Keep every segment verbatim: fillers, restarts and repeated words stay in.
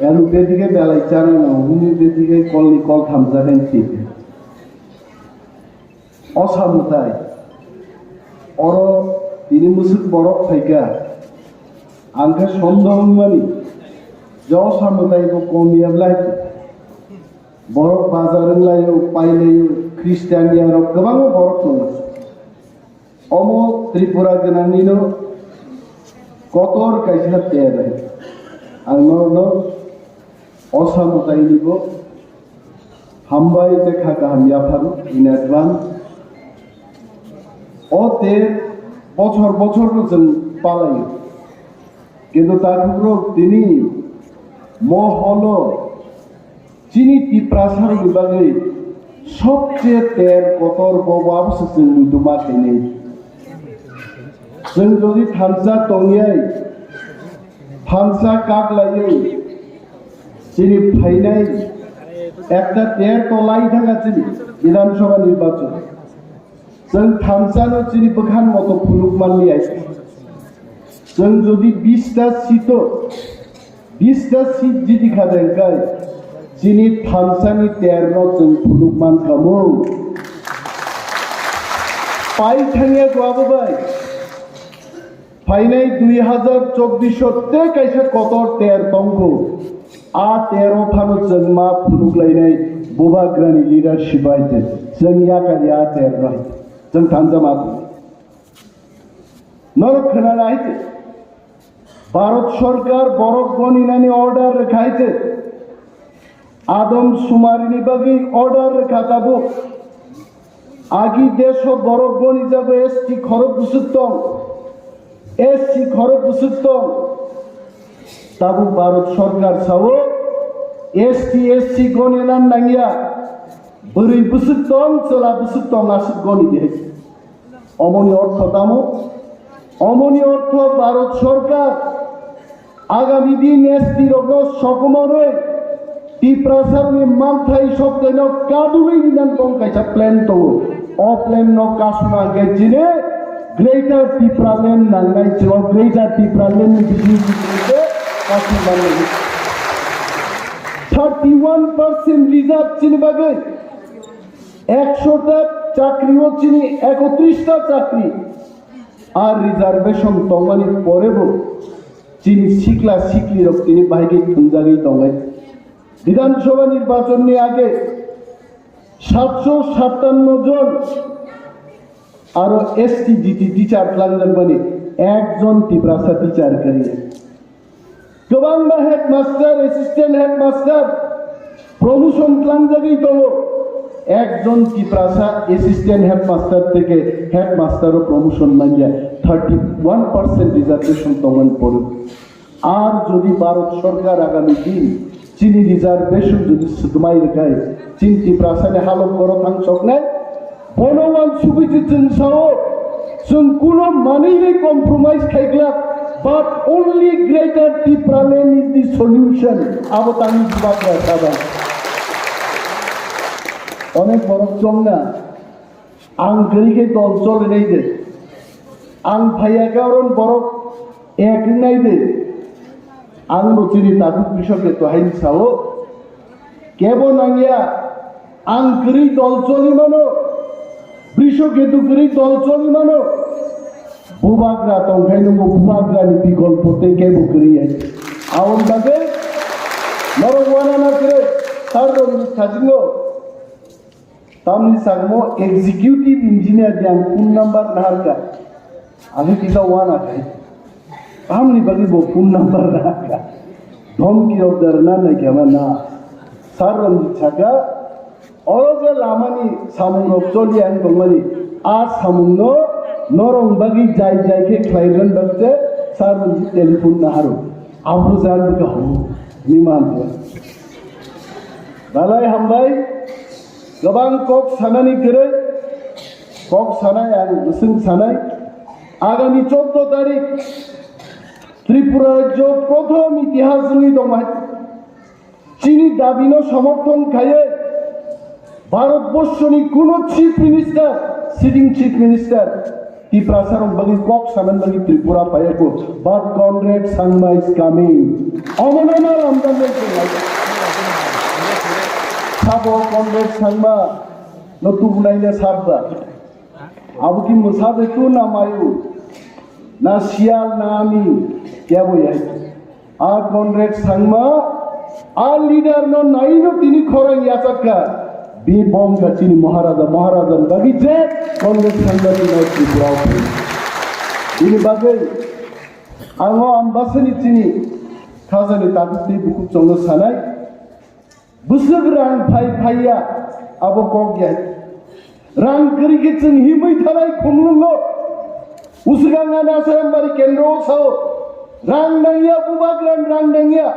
Elu bedige belai chana no, hwnwi bedige kolni kol thamjaknai thwi. O samwtai, oro tini mwswk borok phaikha, ang khe sondoh wngmani je o samwtai bo kom ya belai. Borok bazar wnglaio, pailaio, Christian ya rok kwbangma borok tongo. Omo Tripura gwnangni no kotor kaisa ter. Ang norokno o samwtaini bo hambai tei kha kaham yapharo in advance. O ter bochor bochor no chwng palaio. Kintu takhukrok tini moholo chini Tiprasarokni bagwi sobse ter kotor bo wabwsa chwng muitu ma khainai. Chwng jodi thansa tongyai, thansa kaklaiwi chini phainai ekta ter to lai thangkha chini Bidhan Sabha nirbachon. Chwng thansano chini bwkhan moto phunuk manliya. Chwng jodi bista sito, bista sit jiti kha de hwnkhe chini thansani terno chwng phunuk mankha mung. Pai thangya gwabo bai. Phainai dui hazar chobbish o tei kaisa kotor ter tongkho. A ter o phano chwng ma phunuk lainai Bubagrani leadership bai tei chwng yakar ya ter bai. Chwng thansa ma. Norok khwnanai tei. Bharat Sarkar borok goninani order rwkhai tei. Adam sumarini bagwi order rwkha tabuk. Agi deso borok gonijago S T khorok bwswk tong, S C khorok bwswk tong. Tabuk Bharat Sarkar sao S T S C gonina nangya. Bwrwi bwswk tong, chwla bwswk tong aswk goni de. Omoni ortho tamo? Omoni ortho Bharat Sarkar agami din S T rokno sokomorwi Tiprasarokni manthai soktaino kadulwi rinani bong kaisa plan tongo. O plan no kasuna hwnkhe chini Greater Tipraland nangnai, chwng Greater Tipraland ni bising bising khe kasuna nangnai. Thirty one percent reserve chini bagwi. Ekshota chakri o chini ekotris ta chakri. Ar reservation tongmani porebo chini sikla siklirok tini bahai khe thwngjagwi tongnai. Bidhan Sabha nirbachonni age satso satanno jon aro S T G T teacher twlangjakmani ekjon Tiprasa teacher kwrwi. Kwbangma headmaster, assistant headmaster promotion twlangjagwi tongo. Ekjon Tiprasa assistant headmaster theke headmaster o promotion manya, thirty one percent reservation tongmani poro. Ar jodi Bharat Sarkar agami din chini reservation jodi swkmai rwkhai, chini Tiprasani halok boro thang choknai, bono wansugwi je chwng sao, chwng kuno manwi bai compromise khai glak, but only Greater Tipraland is the solution. Abo tangni jubab rwkha ba. Onek borok chongna, ang kwrwi khe dol cholinai de, ang phaiya khe oron borok ek wngnai de, ang no chini tabuk bisok de to haini sao. Kebo nangya, ang kwrwi dol choli mano, Brisho Ketu kwrwi dol choli mano. Bubagra tongkhai nungo, Bubagrani bikolpo tei kebo kwrwi hai. Aboni bagwi norok wanana kwrwi, sir rok ni sajingo. Tamni sagmo executive engineer di ang phone number naharkha. Ani kisa wana khai. Tamni bagwi bo phone number naharkha. Dhomki rok da rwna naikha ma na. Sir Ranjit saka, oro je lamani samung rok choli ang tongmani. A samung no norok bagwi jai jai khe khlai rwna bagwi je Sir Ranjit telephone naharo. Abo jan bwkha hwnwi hwnwi man. Belai hambai, kwbang kok sanani kwrwi, kok sanai ang bwswng sanai. Agami choudo tarik Tripura rajyo prothom itihas wngwi tongmai. Chini dabino somorthon khaiwi Bharat borshoni kuno Chief Minister, sitting Chief Minister, Tiprasa rok bagwi kok sanani bagwi Tripura phaiyakho, but Conrad Sangma is coming. Omono ma lamjak nai chwng lai. Sabo Conrad Sangma no tubunai na sabba. Abo ki mwsa de tu na mayu, na sial na ami, kebo yai. A Conrad Sangma, a leader no naino tini khorang yachakka. Bi bom ka chini Maharaja, Maharaja bagi je Conrad Sangma tini Tripura o phai. Bini bagwi ango ambasani chini khajani tabuk tei bukhuk chongo sanai. Bwswk rang phai phaiya, abo kok ya. Rang kwrwi khe chwng himwi thanai khumlwngo. Uswkang ani Asayambari kendro o sao, rang nangya, bubagra rang nangya.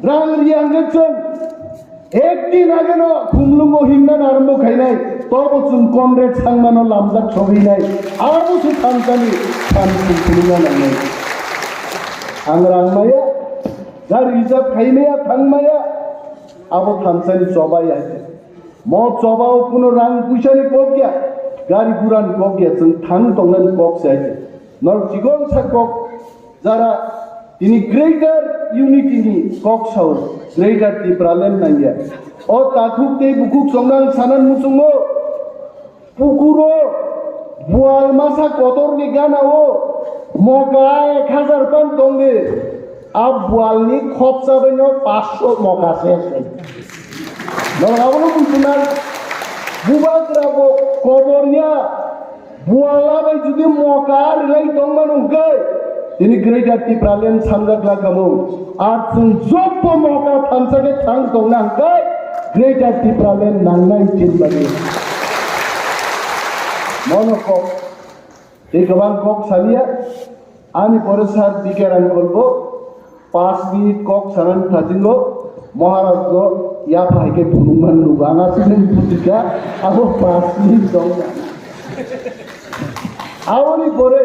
Rang riya hwnkhe chwng ek din ageno khumlwngo himna narwkmo khainai. Tobo chwng Conrad Sangmano lamjak sogwinai. Abo se thansani than chwng phunukna nangnai. Ang rang maya, gari reserve khaimaya, thangmaya. Abo thansani choba ya. Mo choba o kuno rang puisa ni kok ya, gari gura ni kok ya, chwng thang tongnani kok se hai. Nor chikon sa kok jara tini Greater Unity ni kok sao, Greater Tipraland nangya. O takhuk tei bukhuk chongnang sanan muchungo. Pukuro bual masa kotorni ganao moka ek hajar pan tongdi. A bualni khopsa baino paanch sho moka se se. Norok abono bujiman. Bubagra bo koborya buala bai jodi moka rilai tongmano hwnkhe, tini Greater Tipraland sanjak lakamo. Ar chwng joto moka thansa khe thang tongna hwnkhe Greater Tipraland nangnai chini bagwi. Mono kok, tei kwbang kok saliya, ani pore sir B K Rangkol bo paanch minute kok sanani thajingo, Maharaj go yapha hai khe phunukmani nugo, ang aswk nini putika, abo paanch minute tong. Aboni pore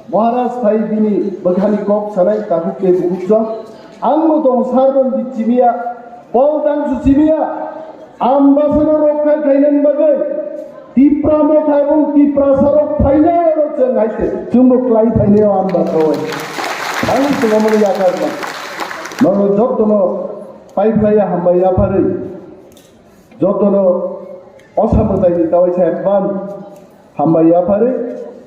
Maharaj phai bini bwkhani kok sanai takhuk tei bukhuk chwng. Ang bo tong sar rok di chimiya, Paul Dangsu chimiya, ambassador rok khai khainani bagwi Tipra Motha ebong Tiprasa rok phainai rok chwng hai se chwng bo klai phainai o ambassador. Ang chwng omo yakar ma. Norok jotono pai phlai ya hambai yapharwi. Jotono osa mwtaini tawai sa advance hambai yapharwi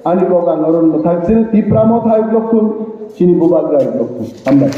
ani kok ang oro mwthak chini Tipra Motha block thun chini bubagra block thun hambai.